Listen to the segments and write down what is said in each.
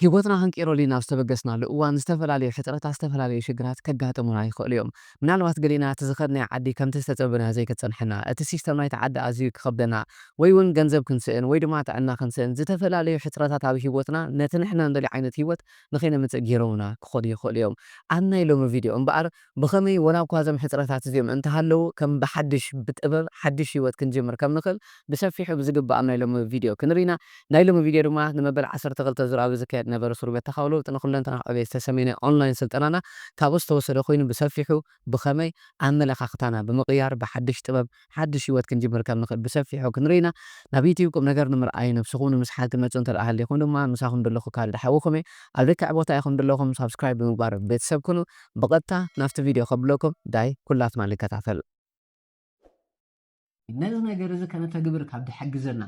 ህይወትና ክንቅይረሉ ናብ ዝተበገስናሉ እዋን ዝተፈላለዩ ሕፅረታት፣ ዝተፈላለዩ ሽግራት ከጋጥሙና ይኽእሉ እዮም። ምናልባት ገሊና እቲ ዝኸድናዮ ዓዲ ከምቲ ዝተፀበናዮ ዘይክፀንሐና፣ እቲ ሲስተም ናይቲ ዓዲ ኣዝዩ ክኸብደና፣ ወይ እውን ገንዘብ ክንስእን ወይ ድማ ጥዕና ክንስእን፣ ዝተፈላለዩ ሕፅረታት ኣብ ህይወትና ነቲ ንሕና እንደልዮ ዓይነት ህይወት ንኸይነምፅእ ገይሮምና ክኾኑ ይኽእሉ እዮም። ኣብ ናይ ሎሚ ቪድዮ እምበኣር ብኸመይ ወላ እኳ እዞም ሕፅረታት እዚኦም እንተሃለዉ ከም ብሓድሽ ብጥበብ ሓድሽ ህይወት ክንጅምር ከም ንኽእል ብሰፊሑ ብዝግባእ ኣብ ናይ ሎሚ ቪድዮ ክንርኢና። ናይ ሎሚ ቪድዮ ድማ ንመበል ዓሰርተ ክልተ ዙር ኣብ ዝካየድ ነበረ ስሩዕ ተኻውሎ ንኹለንተና ዕቤት ዝተሰመየ ኦንላይን ስልጠናና ካብኡ ዝተወሰደ ኮይኑ ብሰፊሑ ብኸመይ ኣመለኻኽታና ብምቕያር ብሓድሽ ጥበብ ሓድሽ ህይወት ክንጅምር ከም ንኽእል ብሰፊሑ ክንርኢና። ናብ ዩቲዩብ ቁም ነገር ንምርኣይ ነብስኹም ንምስሓል ትመፁ እንተ ደኣ ሃሊኹም ድማ ምሳኹም ዘለኹ ካልድ ሓውኹም እየ። ኣብ ልክዕ ቦታ ኢኹም ዘለኹም ሳብስክራይብ ብምግባር ቤተሰብ ኩኑ። ብቐጥታ ናብቲ ቪድዮ ከብለኩም ዳይ ኩላትና ንከታተል። ነዚ ነገር እዚ ከነተግብር ካብ ዝሕግዘና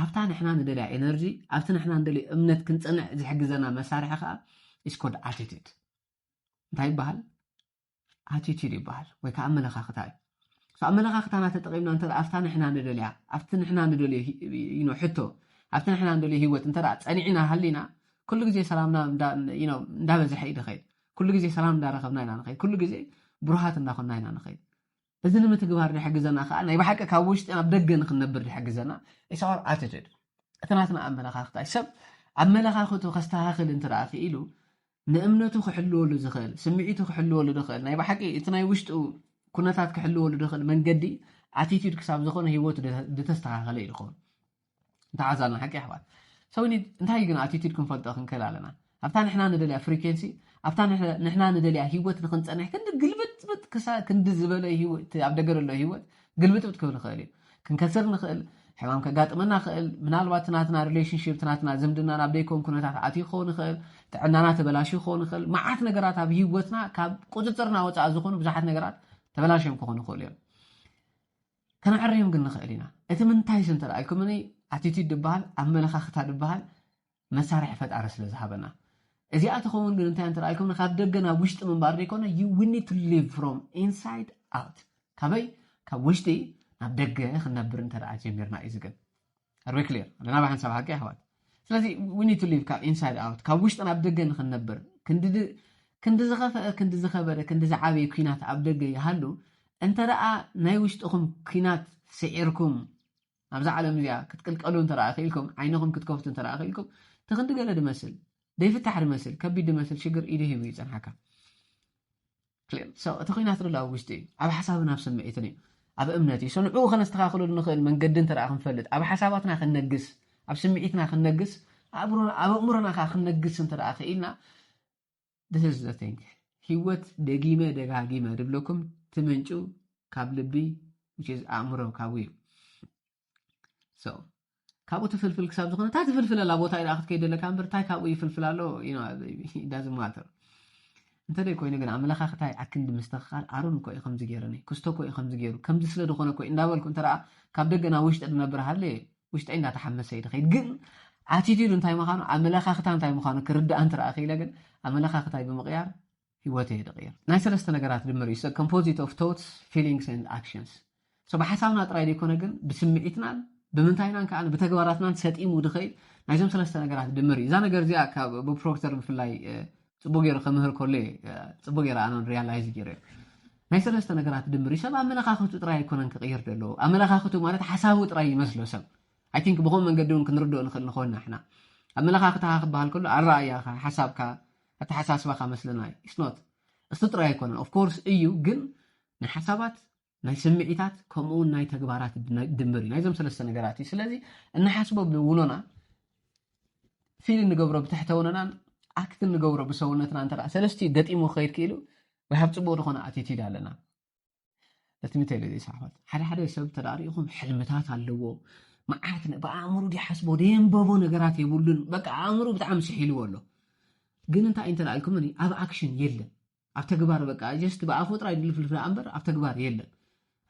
ኣብታ ንሕና ንደልያ ኤነርጂ ኣብቲ ንሕና ንደልዮ እምነት ክንፀንዕ ዝሕግዘና መሳርሒ ከዓ ኢስኮድ ኣቲቲድ እንታይ ይበሃል? ኣቲቲድ ይበሃል ወይ ከዓ ኣመለኻኽታ እዩ። ኣመለኻኽታና ተጠቒምና እንተ ኣብታ ንሕና ንደልያ ኣብቲ ንሕና ንደልዮ ሕቶ ኣብቲ ንሕና ንደልዮ ህይወት እንተ ፀኒዕና ሃሊና ኩሉ ግዜ ሰላምና እንዳበዝሐ እዩ ድኸይድ። ኩሉ ግዜ ሰላም እንዳረኸብና ኢና ንኸይድ። ኩሉ ግዜ ብሩሃት እንዳኾና ኢና ንኸይድ። እዚ ንምትግባር ዝሕግዘና ከዓ ናይ ብሓቂ ካብ ውሽጢ ናብ ደገ ንክንነብር ዝሕግዘና ኢሳዋር ኣቲቲድ እቲ ናትና ኣመለኻኽታ እዩ። ሰብ ኣመለኻኽቱ ከስተኻኽል እንተ ደኣ ክኢሉ ንእምነቱ ክሕልወሉ ዝኽእል ስምዒቱ ክሕልወሉ ዝኽእል ናይ ብሓቂ እቲ ናይ ውሽጡ ኩነታት ክሕልወሉ ዝኽእል መንገዲ ኣቲቲድ ክሳብ ዝኾነ ህይወቱ ዝተስተኻኸለ እዩ ዝኸውን። እንተዓዛልና ሓቂ ኣሕዋት ሰውኒ እንታይ ግን ኣቲቲድ ክንፈልጦ ክንክእል ኣለና። ኣብታ ንሕና ንደልያ ፍሪኬንሲ ኣብታ ንሕና ንደልያ ህይወት ንክንፀንሕ ክንዲ ግልብጥብጥ ክሳ ክንዲ ዝበለ ኣብ ደገ ዘሎ ህይወት ግልብጥብጥ ክብል ይኽእል እዩ። ክንከስር ንኽእል፣ ሕማም ከጋጥመና ክእል፣ ምናልባት ናትና ሪሌሽንሽፕ ናትና ዝምድና ናብ ደይኮን ኩነታት ኣትዩ ክኸውን ይኽእል፣ ጥዕናና ተበላሽዩ ክኸውን ይኽእል። መዓት ነገራት ኣብ ህይወትና ካብ ቁፅፅርና ወፃኢ ዝኾኑ ብዙሓት ነገራት ተበላሽዮም ክኾኑ ይኽእሉ እዮም። ከነዕርዮም ግን ንኽእል ኢና። እቲ ምንታይ ስንተ ደኣ ኢልኩምኒ ኣቲቲድ ድበሃል ኣመለኻኽታ ድበሃል መሳርሒ ፈጣሪ ስለ ዝሃበና እዚኣ ትኸውን ግን እንታይ እንተ ኢልኩም ካብ ደገ ናብ ውሽጢ ምንባር ዘይኮነ you we need to live from inside out ካበይ ካብ ውሽጢ ናብ ደገ ክንነብር እንተ ደኣ ጀሚርና እዩ ዝግን ኣርቤ ክሊር ኣለና ብሓንሳብ ሓቂ ኣሕዋት ስለዚ we need to live ካብ inside out ካብ ውሽጢ ናብ ደገ ንክንነብር ክንዲ ዝኸፈአ ክንዲ ዝኸበደ ክንዲ ዝዓበየ ኩናት ኣብ ደገ ይሃሉ እንተ ደኣ ናይ ውሽጥኹም ኩናት ስዒርኩም ኣብዛ ዓለም እዚኣ ክትቅልቀሉ እንተ ደኣ ክኢልኩም ዓይንኹም ክትከፍቱ እንተ ደኣ ክኢልኩም እቲ ክንዲ ገለ ድመስል ደይፍታሕ ድመስል ከቢድ ድመስል ሽግር ኢዱ ሂቡ ይጸንሓካ እቲ ኩናት ዘሎ ኣብ ውሽጢ እዩ ኣብ ሓሳብን ኣብ ስምዒትን እዩ ኣብ እምነት እዩ ንዕኡ ከነስተኻኽለሉ ንኽእል መንገዲ እንተ ደኣ ክንፈልጥ ኣብ ሓሳባትና ክንነግስ ኣብ ስምዒትና ክንነግስ ኣብ ኣእምሮና ከዓ ክንነግስ እንተ ደኣ ክኢልና this is the thing ህይወት ደጊመ ደጋጊመ ድብለኩም ትምንጩ ካብ ልቢ which is ኣእምሮ ካብኡ እዩ so ካብኡ ትፍልፍል ክሳብ ዝኾነ እታ ትፍልፍለላ ቦታ ኢዳ ክትከይድ ዘለካ እምበር እንታይ ካብኡ ይፍልፍል ኣሎ doesn't matter እንተደይ ኮይኑ ግን ኣመለኻኽታይ ኣክንዲ ምስትኽኻል ኣሮን እኮ እዩ ከምዚ ገይሩኒ ክስቶ እኮ እዩ ከምዚ ገይሩ ከምዚ ስለ ዝኾነ እኮ እንዳበልኩ እንተ ካብ ደገ ናብ ውሽጢ ድነብር ሃለ ውሽጠይ እንዳተሓመሰ እዩ ድኸይድ ግን ኣቲቲድ እንታይ ምዃኑ ኣመለኻኽታ እንታይ ምዃኑ ክርዳእ እንትረኣ ክኢለ ግን ኣመለኻኽታይ ብምቕያር ህይወተይ ድቕይር ናይ ሰለስተ ነገራት ድምር እዩ composite of thoughts feelings and actions so ብሓሳብና ጥራይ ዘይኮነ ግን ብስምዒትናን ብምንታይናን ከዓ ብተግባራትናን ሰጢሙ ድኸይድ ናይዞም ሰለስተ ነገራት ድምር እዩ እዛ ነገር እዚኣ ካብ ቦብ ፕሮክተር ብፍላይ ፅቡቅ ገይሩ ከምህር ከሎ እዩ ፅቡቅ ገይሩ ኣነ ሪያላይዝ ገይሩ ናይ ሰለስተ ነገራት ድምር እዩ ሰብ ኣመለኻኽቱ ጥራይ ኣይኮነን ክቕይር ዘለዎ ኣመለኻኽቱ ማለት ሓሳቡ ጥራይ ይመስሎ ሰብ ኣይ ቲንክ ብኸም መንገዲ እውን ክንርድኦ ንኽእል ንኾንና ሕና ኣመለኻኽታኻ ክበሃል ከሎ ኣረኣእያኻ ሓሳብካ ኣተሓሳስባኻ መስለና እዩ ስኖት እሱ ጥራይ ኣይኮነን ኦፍኮርስ እዩ ግን ናይ ሓሳባት ናይ ስምዒታት ከምኡውን ናይ ተግባራት ድምር እዩ ናይዞም ሰለስተ ነገራት እዩ ስለዚ እንሓስቦ ብውኖና ፊል እንገብሮ ብትሕተ ውኖናን ኣክት እንገብሮ ብሰውነትና እንተ ሰለስቲኡ ገጢሙ ክኸይድ ክኢሉ ወይ ሃብ ፅቡቅ ዝኾነ ኣቲቲድ ኣለና ለትሚተይለ ዘይሳሕባት ሓደ ሓደ ሰብ ተዳሪእኹም ሕልምታት ኣለዎ መዓት ብኣእምሩ ዲሓስቦ ደየንበቦ ነገራት የብሉን በቃ ኣእምሩ ብጣዕሚ ስሒልዎ ኣሎ ግን እንታይ እንተ ኢልኩምኒ ኣብ ኣክሽን የለን ኣብ ተግባር በቃ ጀስት ብኣፉ ጥራይ ድልፍልፍ ደኣ እምበር ኣብ ተግባር የለን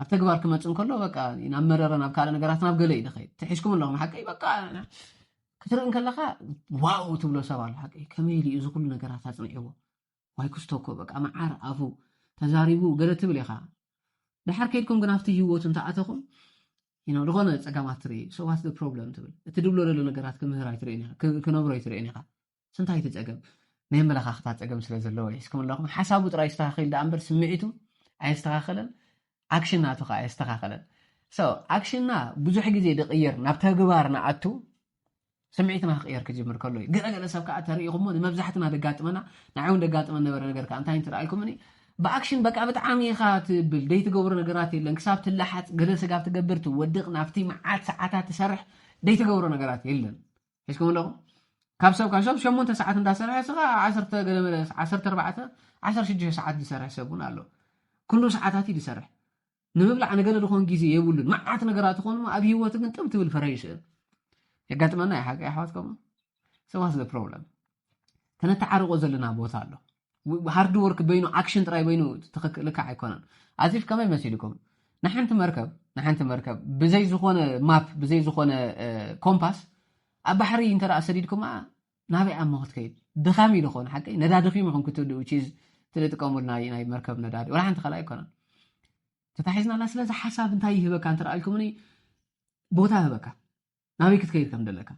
ኣብ ተግባር ክመጽእ እንከሎ በቃ ናብ መረረ ናብ ካልእ ነገራት ናብ ገለ እዩ ድኸይድ ትሒዝኩም ኣለኹም ሓቀይ በቃ ክትርኢ እንከለኻ ዋው ትብሎ ሰብ ኣሎ ሓቀይ ከመይ ኢሉ እዩ እዚ ኩሉ ነገራት ኣጽኒዕዎ ዋይ ክስቶ እኮ በቃ መዓር ኣፉ ተዛሪቡ ገለ ትብል ኢኻ ድሓር ከይድኩም ግን ኣብቲ ህይወቱ እንተኣተኹም ዝኾነ ፀጋማት ትርኢ so what's the problem ትብል እቲ ድብሎ ዘሎ ነገራት ክምህር ኣይትርእን ኢኻ ክነብሮ ኣይትርእን ኢኻ ስንታይ እቲ ጸገም? ናይ ኣመለኻኽታ ጸገም ስለ ዘለዎ። ሒዝኩም ኣለኹም። ሓሳቡ ጥራይ ይስተኻኸል ደኣ እምበር ስምዒቱ ኣየስተኻኸለን። ኣክሽን ናቱ ከዓ ኣየስተኻኸለን። So ኣክሽንና ብዙሕ ግዜ ድቕየር ናብ ተግባር ንኣቱ ስምዒትና ክቕየር ክጅምር ከሎ እዩ። ገለገለ ሰብ ከዓ ተሪኢኹሞ ንመብዛሕትና ደጋጥመና፣ ንዓይ እውን ደጋጥመን ነበረ። ነገር ከዓ እንታይ እንተደኣ ኢልኩምኒ፣ ብኣክሽን በቃ ብጣዕሚ ኢኻ ትብል፣ ደይትገብሮ ነገራት የለን። ክሳብ ትለሓፅ፣ ገለ ስጋብ ትገብር፣ ትወድቕ፣ ናብቲ መዓት ሰዓታት ትሰርሕ፣ ደይትገብሮ ነገራት የለን። ሒዝኩም ኣለኹም። ካብ ሰብ ካብ ሰብ ሸሞንተ ሰዓት እንዳሰርሐ፣ ስኻ ዓሰርተ ገለ መለ፣ ዓሰርተ ኣርባዕተ፣ ዓሰርተ ሽዱሽተ ሰዓት ዝሰርሕ ሰብ እውን ኣሎ። ኩሉ ሰዓታት እዩ ዝሰርሕ። ንምብላዕ ንገለ ዝኾን ግዜ የብሉን። መዓት ነገራት ዝኾኑ ኣብ ህይወቱ ግን ጥብ ትብል ፍረ ይስእን። የጋጥመና እዩ ሓቂ ኣሕዋት። ከምኡ ሰዋስ problem። ከነተዓርቆ ዘለና ቦታ ኣሎ። ሃርድ ወርክ በይኑ፣ ኣክሽን ጥራይ በይኑ ትኽክል ልክዕ ኣይኮነን። ኣዚፍ ከመይ መሲልኩም? ንሓንቲ መርከብ፣ ንሓንቲ መርከብ ብዘይ ዝኾነ ማፕ፣ ብዘይ ዝኾነ ኮምፓስ ኣብ ባሕሪ እንተ ደኣ ሰዲድኩማ፣ ናበይ ኣሞ ክትከይድ? ድኻም እዩ ዝኾነ ሓቀይ። ነዳዲ ኺም ኢኹም ክትውድኡ፣ ቺዝ ትጥቀሙሉ ናይ ናይ መርከብ ነዳዲ ወላ ሓንቲ ካልእ ኣይኮነን። ተታሒዝናላ። ስለዚ ሓሳብ እንታይ ይህበካ እንተ ደኣ ኢልኩምኒ፣ ቦታ ህበካ፣ ናበይ ክትከይድ ከም ዘለካ።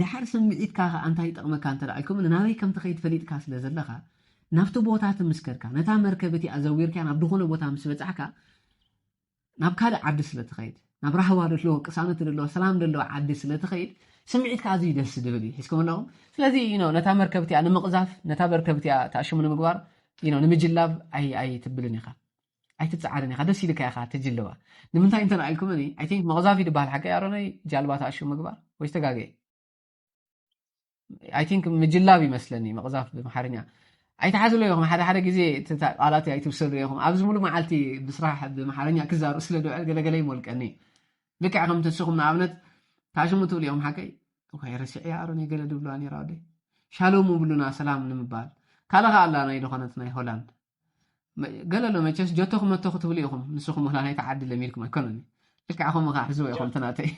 ድሓር ስምዒትካ ኸኣ እንታይ ይጠቕመካ እንተ ደኣ ኢልኩምኒ፣ ናበይ ከም ትኸይድ ፈሊጥካ ስለ ዘለኻ፣ ናብቲ ቦታ ትምስከርካ፣ ነታ መርከብ እቲኣ ዘዊርካ ናብ ዝኾነ ቦታ ምስ በጻሕካ፣ ናብ ካልእ ዓዲ ስለ ትኸይድ፣ ናብ ራህዋ ዘለዎ፣ ቅሳነት ዘለዎ፣ ሰላም ዘለዎ ዓዲ ስለ ትኸይድ፣ ስምዒትካ ኣዝዩ ደስ ዝብል እዩ። ሒዝኩም ኣለኹም። ስለዚ you know ነታ መርከብ እቲኣ ንምቕዛፍ፣ ነታ መርከብ እቲኣ ተኣሽሙ ንምግባር you know ንምጅላብ ኣይ ኣይትብልን ኢኻ። ኣይትጸዓርን ኢኻ። ደስ ኢልካ ኢኻ ትጅልባ። ንምንታይ እንተ ደኣ ኢልኩምኒ፣ I think ምቕዛፍ እዩ ዝበሃል ሓቀይ ኣሮነይ፣ ጃልባ ተኣሽሙ ምግባር ወይስ ተጋግየ? I think ምጅላብ ይመስለኒ ምቕዛፍ ብኣምሓርኛ። ኣይትሓዝሎ ኢኹም፣ ሓደ ሓደ ግዜ እቲ ቃላት ኣይትውሰዱ ኢኹም። ኣብዚ ሙሉ መዓልቲ ብስራሕ ብኣምሓርኛ ክዛረብ ስለ ዝውዕል ገለገለ ይሞልቀኒ። ልክዕ ከምቲ ንስኹም ንኣብነት ታሽሙ ትብሉ ኢኹም ሓቀይ። እኳ ረሲዐ ኣሮን ገለ ድብሉዋ ነይራ ወደይ። ሻሎም ብሉና ሰላም ንምባል። ካልእ ኸኣ ኣላ ናይ ዝኾነት ናይ ሆላንድ። መ- ገለ ኣሎ መቸስ ጀቶ ክመቶ ክትብሉ ኢኹም። ንስኹም ወላ ናይቲ ዓዲ ለሚድኩም ኣይኮነን። ልክዕ ከምኡ ኸዓ ሕዝቦ ኢኹም ትናተይ።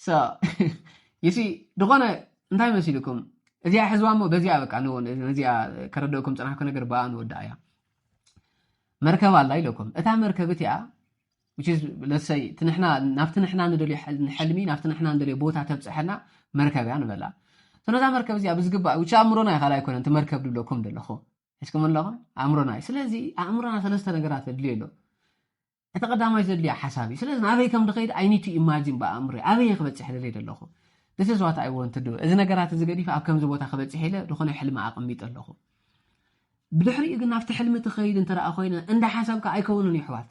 So you see ዝኾነ እንታይ መሲልኩም፣ እዚኣ ሕዝባ እሞ በዚኣ በቃ ንው- ነዚኣ ከረደእኩም ዝጸናሕኩ ነገር ብኣ ንወድኣ እያ። መርከብ ኣላ ኢለኩም። እታ መርከብ እቲኣ which is let's say እቲ ንሕና ናብቲ ንሕና ንደልዮ ሕል- ንሕልሚ ናብቲ ንሕና ንደልዮ ቦታ ተብፅሐና መርከብ እያ ንበላ። So ነዛ መርከብ እዚኣ ብዝግባእ which ኣእምሮና ይኻል ኣይኮነን እቲ መርከብ ድብለኩም ዘለኹ ሒዝኩም ኣለኹም ኣእምሮና እዩ። ስለዚ ኣእምሮና ሰለስተ ነገራት ኣድልዮ ኣሎ። እቲ ቀዳማይ ዘድልያ ሓሳብ እዩ። ስለዚ ናበይ ከም ድኸይድ I need to imagine ብኣእምሮ ኣበይ ክበፅሕ ደልየ ዘለኹ። This is what I want to do። እዚ ነገራት እዚ ገዲፈ ኣብ ከምዚ ቦታ ክበፅሕ ኢለ ዝኾነ ሕልሚ ኣቐሚጠ ኣለኹ። ብድሕሪኡ ግን ናብቲ ሕልሚ ትኸይድ እንተ ደኣ ኮይነ እንዳ ሓሳብካ ኣይከውንን እዩ ኣሕዋት።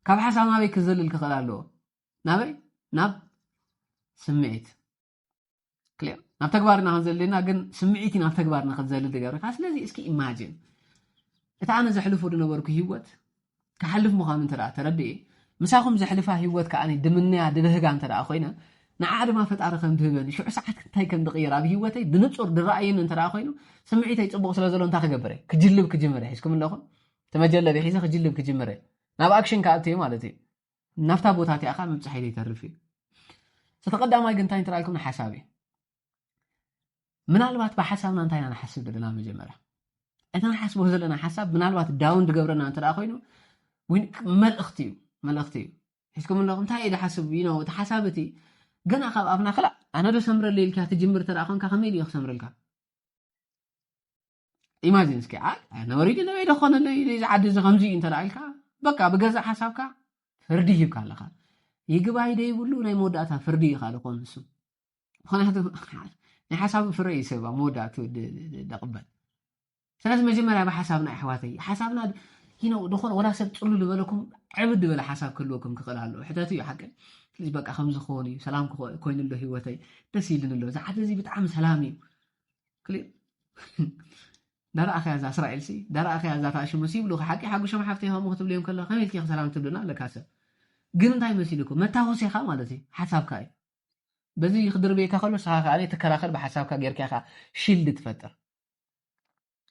ካብ ሓሳብ ናበይ ክዘልል ክኽእል ኣለዎ? ናበይ? ናብ ስምዒት። ክሊር ናብ ተግባር ኢና ክንዘልል ኢና፣ ግን ስምዒት ኢና ናብ ተግባር ንክንዘልል ዝገብረካ። ስለዚ እስኪ ኢማጂን እቲ ኣነ ዘሕልፎ ዝነበርኩ ህይወት ክሓልፍ ምዃኑ እንተ ደኣ ተረድኤ፣ ምሳኹም ዘሕልፋ ህይወት ከኣ ድምነያ ድብህጋ እንተ ደኣ ኮይነ፣ ንዓ ድማ ፈጣሪ ከም ድህበኒ ሽዑ ሰዓት እንታይ ከም ድቕየር ኣብ ህይወተይ ብንጹር ድረኣየኒ እንተ ደኣ ኮይኑ፣ ስምዒተይ ጽቡቕ ስለ ዘሎ እንታይ ክገብር እየ? ክጅልብ ክጅምር እየ። ሒዝኩም ኣለኹም? እቲ መጀለቢ ሒዘ ክጅልብ ክጅምር እየ። ናብ ኣክሽን ክኣቱ እየ ማለት እዩ። ናብታ ቦታ እቲኣ ከዓ ምብጻሐይ ዘይተርፍ እዩ። እቲ ቀዳማይ ግን እንታይ እንተደኣ ኢልኩም ንሓሳብ እዩ። ምናልባት ብሓሳብና እንታይ ኢና ንሓስብ ዘለና መጀመርያ? እቲ ንሓስቦ ዘለና ሓሳብ ምናልባት ዳውን ዝገብረና እንተ ደኣ ኮይኑ፣ ወይ መልእኽቲ እዩ፣ መልእኽቲ እዩ። ሒዝኩም ኣለኹም? እንታይ እየ ዝሓስብ? You know፣ እቲ ሓሳብ እቲ ገና ካብ ኣፍና ክላእ ኣነ ዶ ሰምረለይ ኢልካ ትጅምር እንተ ደኣ ኮንካ ከመይ ኢሉ እዩ ክሰምረልካ? ኢማጂን እስኪ፣ ዓ- ነውሪዲ ነበይ ደኾነለይ እዚ ዓዲ እዚ ከምዚ እዩ እንተ ደኣ ኢልካ፣ በቃ ብገዛእ ሓሳብካ ፍርዲ ሂብካ ኣለኻ። ይግባይ ደይብሉ ናይ መወዳእታ ፍርዲ እዩ ካልእ ኮን ንሱ። ምኽንያቱ ናይ ሓሳቡ ፍረ እዩ ሰብ ኣብ መወዳእቱ ድ- ድ- ድ- ደቕበል። ስለዚ መጀመርያ ብሓሳብና ኣሕዋተይ፣ ሓሳብና you know፣ ዝኾነ ወላ ሰብ ጽሉል ዝበለኩም ዕብድ ዝበለ ሓሳብ ክህልወኩም ክኽእል ኣለዎ። ሕተቱ እዩ ሓቂ። ስለዚ በቃ ከምዚ ክኸውን እዩ፣ ሰላም ክኾ- ኮይኑ ኣሎ ህይወተይ፣ ደስ ኢሉኒ ኣሎ፣ እዚ ዓዲ እዚ ብጣዕሚ ሰላም እዩ። ክሊር ዳርኣኸያ እዛ እስራኤል ሲ ዳርኣኸያ እዛ ተኣሽሙ ሲ ይብሉ ሓቂ ሓጉሾም ሓፍተይ ከምኡ ክትብልዮም ከለኻ ከመይ ኢልኪ ሰላም ትብልና ኣለካ ሰብ ግን እንታይ መሲልኩም መታወሲኻ ማለት እዩ ሓሳብካ እዩ በዚ ክድርበየካ ከሎ ንስኻ ከዓ ትከላኸል ብሓሳብካ ጌርካ ኢኻ ሺልድ ትፈጥር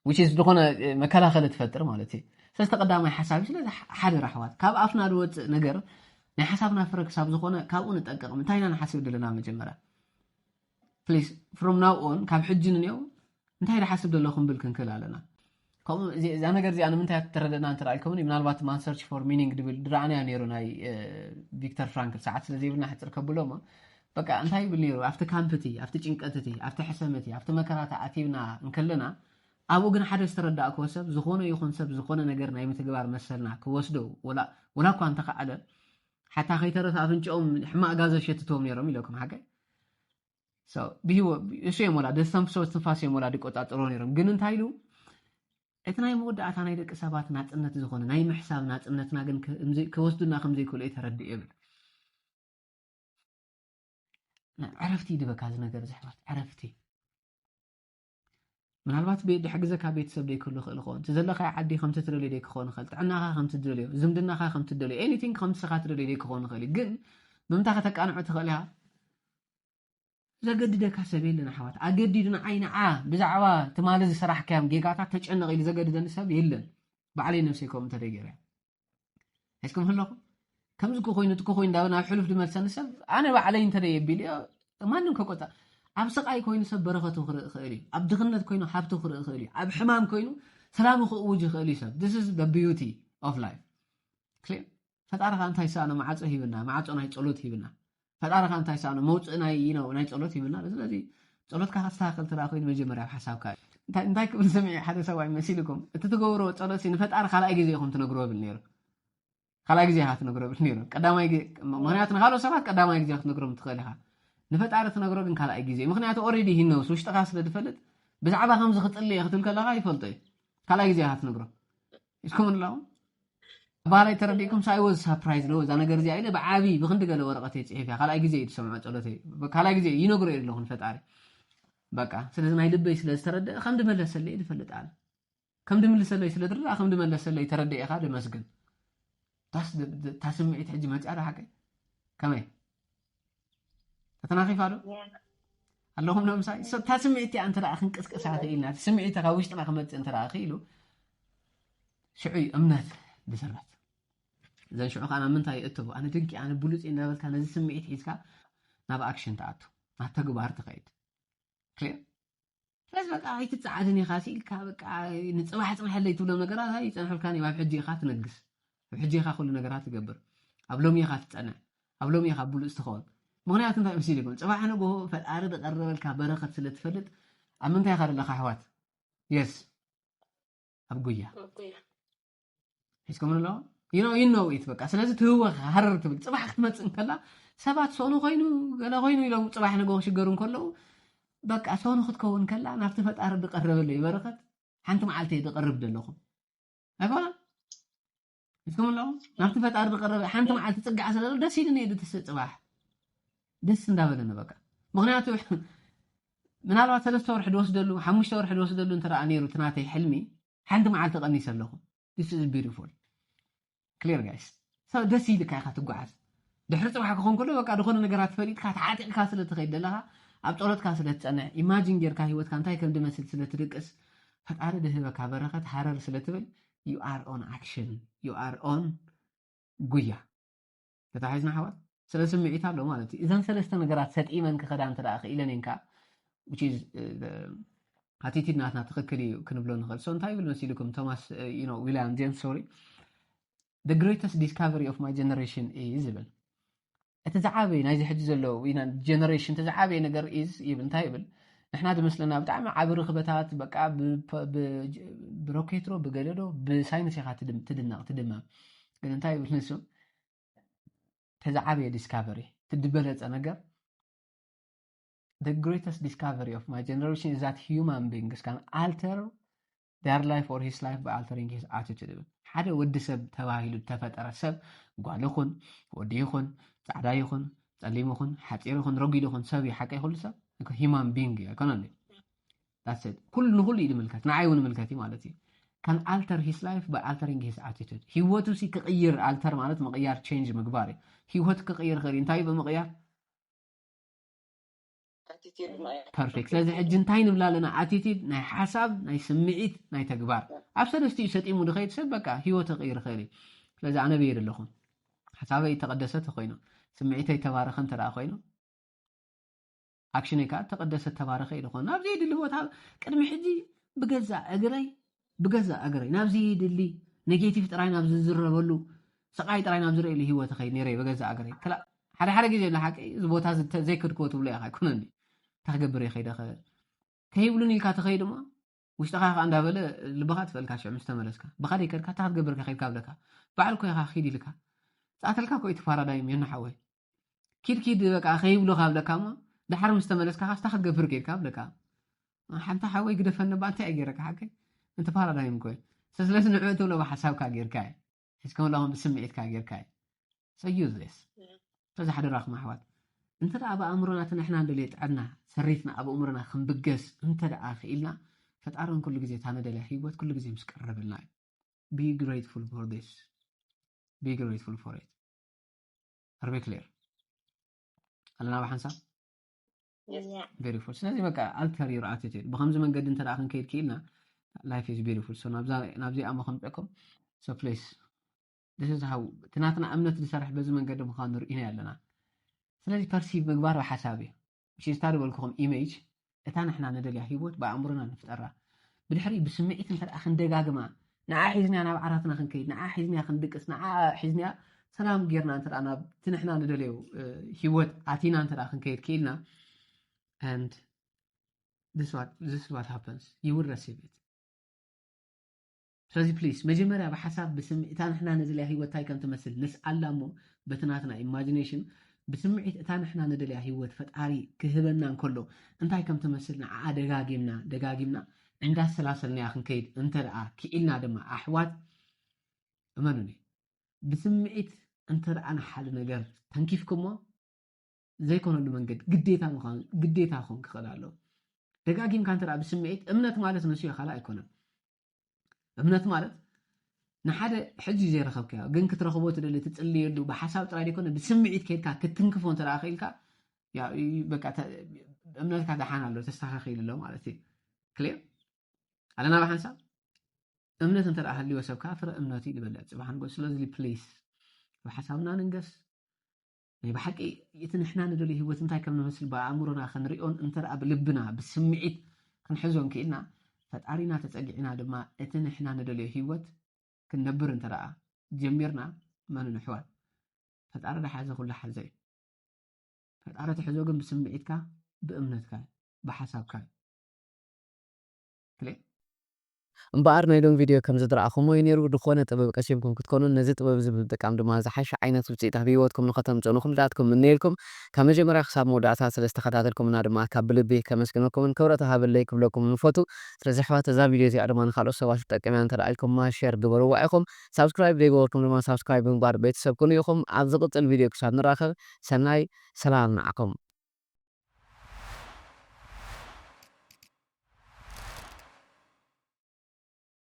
which is ዝኾነ መከላኸሊ ትፈጥር ማለት እዩ ስለዚ ተቀዳማይ ሓሳብ እዩ ስለዚ ሓደራ ኣሕዋት ካብ ኣፍና ዝወፅእ ነገር ናይ ሓሳብና ፍረ ክሳብ ዝኾነ ካብኡ ንጠንቀቕ ምንታይ ኢና ንሓስብ ዘለና መጀመርያ please from now on ካብ ሕጂ ንኔው እንታይ ዝሓስብ ዘለኹም ብል ክንክእል ኣለና ከምኡ እዚ- እዛ ነገር እዚኣ ንምንታይ እያ ትረደና እንተ ኢልኩምኒ ምናልባት man search for meaning ድብል ድረኣናያ ነይሩ ናይ እ፣ ቪክተር ፍራንክል ሰዓት ስለ ዘይብልና ሕፅር ከብሎ እሞ በቃ እንታይ ይብል ነይሩ? ኣብቲ ካምፕ እቲ፣ ኣብቲ ጭንቀት እቲ፣ ኣብቲ ሕሰም እቲ፣ ኣብቲ መከራ ተኣቲብና እንከለና፣ ኣብኡ ግን ሓደ ዝተረዳእክዎ ሰብ፣ ዝኾነ ይኹን ሰብ ዝኾነ ነገር ናይ ምትግባር መሰልና ክወስዶ፣ ወላ እኳ እንተኸኣለ፣ ሓታ ከይተረፈ ኣፍንጭኦም ሕማቕ ጋዘ ሸትትዎም ነይሮም ኢለኩም ሓቀይ። ብህይወ እሱ እዮም ወላ ደስተንፍሶ ትንፋስ እዮም ወላ ድቆጻጽሮ ነይሮም። ግን እንታይ ኢሉ? እቲ ናይ መወዳእታ ናይ ደቂ ሰባት ናጽነት ዝኾነ ናይ ምሕሳብ ናጽነትና ግን ክወስዱና ከም ዘይክእሉ ተረድእ ይብል። ዕረፍቲ ይድበካ እዚ ነገር ዝሕዋት ዕረፍቲ። ምናልባት ድሕግዘካ ቤተሰብ ደይክህሉ ክእል ኸውን፣ እቲ ዘለካ ዓዲ ከምቲ ትደልዮ ደይክኸውን ይኽእል፣ ጥዕናኻ ከምቲ ትደልዮ፣ ዝምድናኻ ከምቲ ትደልዮ፣ ኤኒቲንግ ከምቲ ስኻ ትደልዮ ደይክኸውን ይኽእል እዩ። ግን ብምንታይ ከተቃንዖ ትኽእል ኢኻ? ዘገድደካ ሰብ የለን ኣሕዋት። ኣገዲዱ ንዓይ ንዓ ብዛዕባ ትማሊ ዝሰራሕካዮም ጌጋታት ተጨነቕ ኢሉ ዘገድደኒ ሰብ የለን። ባዕለይ ነብሰይ ከምኡ እንተደይ ገይረ ሕዝኩም ኣለኹም ከምዚ እኮ ኮይኑ እቲ እኮ ኮይኑ እንዳበ ናብ ሕሉፍ ድመልሰኒ ሰብ ኣነ ባዕለይ እንተደይ የቢል ማንም ከቆጣ ኣብ ስቃይ ኮይኑ ሰብ በረኸቱ ክርኢ ይኽእል እዩ። ኣብ ድኽነት ኮይኑ ሃብቱ ክርኢ ይኽእል እዩ። ኣብ ሕማም ኮይኑ ሰላሙ ክእውጅ ይኽእል እዩ ሰብ። This is the beauty of life። Clear? ፈጣሪ ከዓ እንታይ ሰኣኖ ማዕፆ ሂብና፣ ማዕፆ ናይ ፀሎት ሂብና። ፈጣሪ ከዓ እንታይ ሰኣኖ መውፅእ ናይ you know ናይ ፀሎት ሂብና። ስለዚ ፀሎትካ ከስተካከል ትረኣ ኮይኑ መጀመርያ ኣብ ሓሳብካ እንታይ እንታይ ክብል ስምዒ ሓደ ሰብኣይ መሲልኩም እቲ ትገብርዎ ፀሎት ንፈጣሪ ካልኣይ ግዜ ኢኹም ትነግርዎ ብል ነይሩ። ካልኣይ ግዜ ኢኻ ትነግሮ ብል ነይሩ። ቀዳማይ ግዜ ምክንያቱ ንካልኦት ሰባት ቀዳማይ ግዜ ክትነግሮም ትኽእል ኢኻ። ንፈጣሪ ትነግሮ ግን ካልኣይ ግዜ ምክንያቱ already he knows ውሽጥኻ ስለ ዝፈልጥ ብዛዕባ ከምዚ ክፅሊ እየ ክትብል ከለኻ ይፈልጦ እዩ። ካልኣይ ግዜ ኢኻ ትነግሮ። ኢስኩም ኣለኹም ባህላይ ተረዲእኩም ሳይ ወዝ ሳፕራይዝ ሎ እዛ ነገር እዚኣ ኢለ ብዓብዪ ብክንዲ ገለ ወረቐት እየ ፅሒፍ እያ ካልኣይ ግዜ እዩ ዝሰምዖ ፀሎተይ ካልኣይ ግዜ ይነግሮ እየ ኣለኹ ንፈጣሪ በቃ ስለዚ ናይ ልበይ ስለ ዝተረደአ ከም ድመለሰለይ ዝፈልጥ ኣነ ከም ድምልሰለይ ስለ ድርዳ ከም ድመለሰለይ ተረደ ኢኻ ደመስግን ታስ ታስምዒት ሕጂ መፅያ ዶ ሓቀይ ከመይ ተተናኺፋ ዶ ኣለኹም ዶ ምሳይ እታ ስምዒት እቲኣ እንተ ደኣ ክንቅስቅሳ ክኢልና እቲ ስምዒት ካብ ውሽጥና ክመፅእ እንተ ደኣ ክኢሉ ሽዑ እዩ እምነት ዝስረት እዘን ሽዑ ከዓ ናብ ምንታይ ይእትቡ ኣነ ድንቂ ኣነ ብሉፅ እንዳበልካ ነዚ ስምዒት ሒዝካ ናብ ኣክሽን ትኣቱ ናብ ተግባር ትኸይድ ክሊር ስለዚ በቃ ኣይትፀዓድን ኢኻ ስኢልካ በቃ ንፅባሕ ፅንሐለይ ትብሎም ነገራት ኣይፀንሑልካን እዮም ኣብ ሕጂ ኢኻ ትነግስ ኣብ ሕጂ ኢኻ ኩሉ ነገራት ትገብር ኣብ ሎሚ ኢኻ ትፀንዕ ኣብ ሎሚ ኢኻ ብሉፅ ትኸውን ምክንያቱ እንታይ መሲልኩም ፅባሕ ንግሆ ፈጣሪ ዝቀረበልካ በረኸት ስለ ትፈልጥ ኣብ ምንታይ ኢኻ ዘለኻ ኣሕዋት የስ ኣብ ጉያ ሒዝኩም ኣለዎ you know you know it በቃ ስለዚ ትህወ ሃረር ትብል ፅባሕ ክትመፅእ እንከላ ሰባት ሰኑ ኮይኑ ገለ ኮይኑ ኢሎም ፅባሕ ንግሆ ክሽገሩ እንከለዉ በቃ ሰኑ ክትከውን ከላ ናብቲ ፈጣሪ ዝቀረበለይ በረኸት ሓንቲ መዓልቲ እየ ዝቀርብ ዘለኹ ኣይኮነ እስኩም ኣለኹም ናብቲ ፈጣሪ ዝቀረበ ሓንቲ መዓልቲ ፅጋዕ ስለ ዘሎ ደስ ኢሉ ነየ ድትስእ ፅባሕ ደስ እንዳበለኒ በቃ ምክንያቱ ምናልባት ሰለስተ ወርሒ ዝወስደሉ ሓሙሽተ ወርሒ ዝወስደሉ እንተ ነይሩ እቲ ናተይ ሕልሚ ሓንቲ መዓልቲ ቀኒሰ ኣለኹ this is beautiful clear guys ደስ ኢልካ ኢኻ ትጓዓዝ ድሕሪ ፅባሕ ክኾን ከሎ በቃ ዝኾነ ነገራት ፈሊጥካ ተዓጢቕካ ስለ ትኸይድ ዘለኻ ኣብ ፀሎትካ ስለ ትፀንዕ ኢማጂን ጌርካ ሂወትካ እንታይ ከም ድመስል ስለ ትድቅስ ፈጣሪ ድህበካ በረኸት ሃረር ስለ ትብል you are on action you are on ጉያ ተታሒዝና ሓዋት ስለ ስምዒት ኣሎ ማለት እዩ እዘን ሰለስተ ነገራት ሰጢመን ክኸዳ እንተ ክኢለን እየን ከዓ attitude ናትና ትኽክል እዩ ክንብሎ ንኽእል so እንታይ ይብል መሲልኩም ቶማስ ዊልያም ጄምስ sorry the greatest discovery of my generation is ይብል እቲ ዝዓበየ ናይዚ ሕጂ ዘሎ generation እቲ ዝዓበየ ነገር is ይብል እንታይ ይብል ንሕና ዝመስለና ብጣዕሚ ዓቢ ርኽበታት በቃ ብሮኬትሮ ብገለዶ ብሳይንስ ኢኻ ትድነቕ ትድመም ግን እንታይ ይብል ንሱ እቲ ዝዓበየ discovery እቲ ዝበለፀ ነገር the greatest discovery of my generation is that human beings can alter their life or his life by altering his attitude ይብል ሓደ ወዲ ሰብ ተባሂሉ ዝተፈጠረ ሰብ ጓል ይኹን ወዲ ይኹን ፃዕዳ ይኹን ፀሊም ይኹን ሓፂር ይኹን ረጒድ ይኹን ሰብ እዩ ሓቀይ ኩሉ ሰብ human being እዩ ኣይኮነን ኩሉ ንኩሉ እዩ ንምልከት ንዓይ እውን ምልከት እዩ ማለት እዩ can alter his life by altering his attitude ህይወቱ ሲ ክቕይር alter ማለት ምቕያር change ምግባር እዩ ህይወት ክቕይር ኽእል እንታይ ብምቕያር perfect ስለዚ ሕጂ እንታይ ንብላ ኣለና attitude ናይ ሓሳብ ናይ ስምዒት ናይ ተግባር ኣብ ሰለስቲኡ ሰጢሙ ድኸይድ ሰብ በቃ ህይወት ክቕይር ኽእል እዩ ስለዚ ኣነ ብየ ዘለኹም ሓሳበይ ተቐደሰ ተኮይኑ ስምዒተይ ተባረኸ እንተ ኮይኑ ኣክሽነይ ከዓ ተቐደሰ ተባረኸ እዩ ዝኾን ናብ ዘየድሊ ቦታ ቅድሚ ሕጂ ብገዛእ እግረይ ብገዛእ እግረይ ናብ ዘየድሊ ኔጌቲቭ ጥራይ ናብ ዝዝረበሉ ስቓይ ጥራይ ናብ ዝርእየሉ ህይወት ኸይድ ነይረ ብገዛእ እግረይ ክላእ ሓደ ሓደ ግዜ ንሓቂ እዚ ቦታ እዚ እንተ ዘይከድክዎ ትብሎ ኢኻ ኣይኮነን ድዩ? እንታይ ክገብር እየ ከይደ ኸ? ከይብሉን ኢልካ ትኸይድ እሞ ውሽጥኻ ከኣ እንዳበለ ልብኻ ትፈልካ ሽዑ ምስ ተመለስካ። ብኻ ደይከድካ እንታይ ክትገብር ከ ከይድካ ብለካ? ባዕሉ እኮ ኢኻ ኪድ ኢልካ። ጸኣተልካ እኮ እዩ እቲ ፓራዳይም የነ ሓወይ። ኪድ ኪድ በቃ ከይብሉኻ ብለካ እሞ ድሓር ምስ ተመለስካ ከኣ እንታይ ክትገብር ከይድካ ብለካ? ሓንቲ ሓወይ ግደፈኒ እባ እንታይ እየ ገይረካ ሓቀይ? እቲ ፓራዳይም እኮ እዩ። ስለዚ ንዕኡ ትብሎ ብሓሳብካ ጌርካ እዩ። ሒዝካ ኣለኹም ብስምዒትካ ጌርካ እዩ። So use this። ስለዚ ሓደራኹም ኣሕዋት እንተ ደኣ ብኣእምሮና እቲ ንሕና እንደልዮ ጥዕና ሰሪትና ኣብ ኣእምሮና ክንብገስ እንተ ደኣ ክኢልና ፈጣርን ኩሉ ግዜ እታ ንደልያ ህይወት ኩሉ ግዜ ምስ ቀረበልና እዩ። Be grateful for this. Be grateful for it. Are we clear? ኣለና ብሓንሳብ? Very full። ስለዚ በቃ alter your attitude። ብኸምዚ መንገዲ እንተ ደኣ ክንከይድ ክኢልና life is beautiful። So ናብዛ ናብዚኣ እሞ ከምፀኩም። So please this is how እቲ ናትና እምነት ዝሰርሕ በዚ መንገዲ ምዃኑ ርኢናዮ ኣለና። ስለዚ perceive ምግባር ብሓሳብ እዩ። ሽስታ ዝበልኩኹም image እታ ንሕና ንደልያ ህይወት ብኣእምሮና ንፍጠራ። ብድሕሪ ብስምዒት እንተ ደኣ ክንደጋግማ ንዓ ሒዝንያ ናብ ዓራትና ክንከይድ ንዓ ሒዝንያ ክንድቅስ ንዓ ሒዝንያ ሰላም ጌርና እንተ ደኣ ናብቲ ንሕና ንደልዮ ህይወት ኣቲና እንተ ደኣ ክንከይድ ክኢልና and this what this what happens you will receive it። ስለዚ please መጀመርያ ብሓሳብ ብስምዒት እታ ንሕና ንደልያ ህይወት እንታይ ከም ትመስል ንስኣላ እሞ በቲ ናትና imagination ብስምዒት እታ ንሕና ንደልያ ህይወት ፈጣሪ ክህበና እንከሎ እንታይ ከም ትመስል ንዓኣ ደጋጊምና ደጋጊምና እንዳሰላሰልናያ ክንከይድ እንተ ደኣ ክኢልና ድማ ኣሕዋት እመኑኒ ብስምዒት እንተ ደኣ ንሓደ ነገር ተንኪፍኩሞ ዘይኮነሉ መንገዲ ግዴታ ምዃኑ ግዴታ ክኾን ክኽእል ኣለዎ። ደጋጊምካ እንተ ደኣ ብስምዒት እምነት ማለት ንሱ እዩ ካልእ ኣይኮነን። እምነት ማለት ንሓደ ሕጂ ዘይረኸብካዮ ግን ክትረኽቦ ትደሊ ትጽልየሉ ብሓሳብ ጥራይ ዘይኮነ ብስምዒት ከይድካ ክትትንክፎ እንተ ደኣ ክኢልካ ያው በቃ እምነትካ ደሓን ኣሎ ተስተኻኺሉ ኣሎ ማለት እዩ። ክሊር ኣለና ብሓንሳብ እምነት እንተ ደኣ ሃልዎ ሰብ ከዓ ፍረ እምነቱ እዩ ዝበልዕ ፅባሕ ንጎ ስለዚ ፕሊስ ብሓሳብና ንንገስ ናይ ብሓቂ እቲ ንሕና ንደልዮ ህይወት እንታይ ከም ንመስል ብኣእምሮና ክንሪኦን እንተ ደኣ ብልብና ብስምዒት ክንሕዞን ክኢልና ፈጣሪና ተፀጊዕና ድማ እቲ ንሕና ንደልዮ ህይወት ክንነብር እንተ ደኣ ጀሚርና መኑ ንሕዋት ፈጣሪ ደሓዘ ኩሉ ሓዘ እዩ ፈጣሪ ትሕዞ ግን ብስምዒትካ ብእምነትካ ብሓሳብካ ክልኤ እምበኣር ናይ ሎም ቪድዮ ከም ዝድረኣኹምዎ እዩ ነይሩ። ዝኾነ ጥበብ ቀሲምኩም ክትኮኑን ነዚ ጥበብ እዚ ብምጥቃም ድማ ዝሓሸ ዓይነት ውፅኢት ኣብ ህይወትኩም ንኸተምፅኡ ንኹልዳትኩም ምነየልኩም። ካብ መጀመርያ ክሳብ መወዳእታ ስለ ዝተኸታተልኩምና ድማ ካብ ብልቢ ከመስግነኩምን ክብረት ሃበለይ ክብለኩም ንፈቱ። ስለዚ ኣሕዋት እዛ ቪድዮ እዚኣ ድማ ንካልኦት ሰባት ትጠቅም እያ እንተ ደኣ ኢልኩማ ሸር ግበርዋ ኢኹም። ሳብስክራይብ ዘይገበርኩም ድማ ሳብስክራይብ ብምግባር ቤተሰብ ኩኑ ኢኹም። ኣብ ዝቕፅል ቪድዮ ክሳብ ንራኸብ ሰናይ ሰላም ንዓኹም።